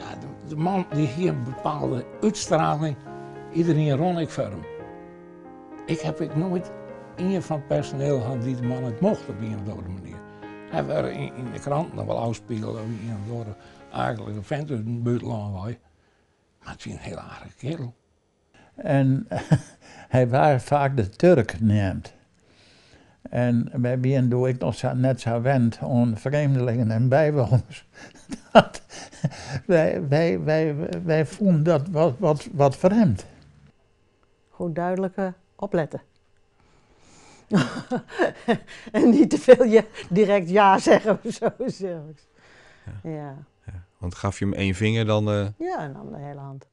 Ja, de man dy hie in bepaalde útstraling, iderien rûn ek foar him. Ik haw ek noait ien fan it personeel hân dy't de man net mocht op ien of oare manier. Hy waard yn de kranten noch wol ôfspile as ien of oare akelike fint út it bûtenlân wei. Mar it wie in hiel aardige kerel. En hy waard faak de Turk neamd. En wy wienen doe ek noch sa, net sa wend oan frjemdelingen en bywenners. Dat wy, wy, wy, wy fûnen dat wat, wat, wat frjemd. Gewoon duidelijk oplette. En niet te veel ja, direct ja zeggen of zo. Ja. Ja. Want gaf je hem één vinger dan? Ja, en dan de hele hand.